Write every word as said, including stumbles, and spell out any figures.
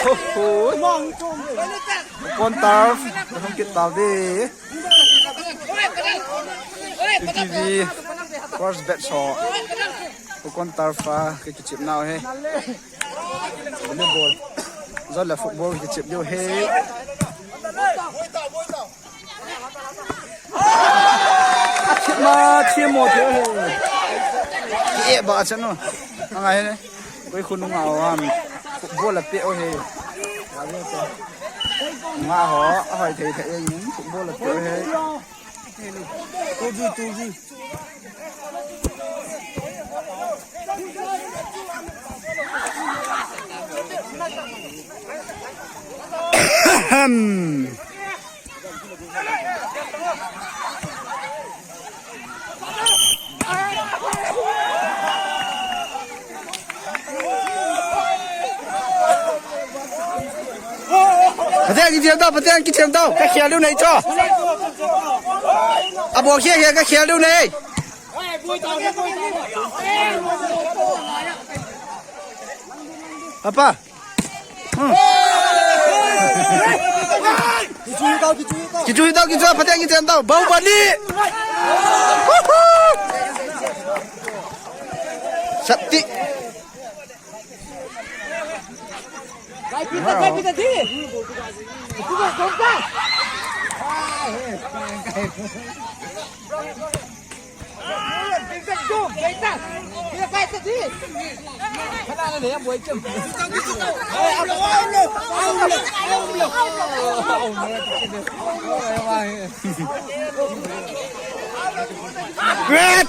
Oho. Ukon Turf, hung kit tauve. T T V, first batch ho. Ukon Turf a, kichep nau ahi. Volleyball. Jole football kichep diu ahi. Athip ma, thimo thei ahi. Ki-eh ba chanu. Angai ne. Koi khun nunga o ham. Football a pe o ahi. Nga ho, ahoi thei thei ahi. Football a pe o ahi. Tuji, tuji. Ahem. Pateng kichep tau, Pateng kichep tau. Ka khel diu nei cho. Abo khel khel ka khel diu nei. Apa? Hmm. Kichu tau, kichu tau. Kichu tau, kichu, Pateng kichep tau. Bahubali. Woohoo! Sakti. Wow. Red!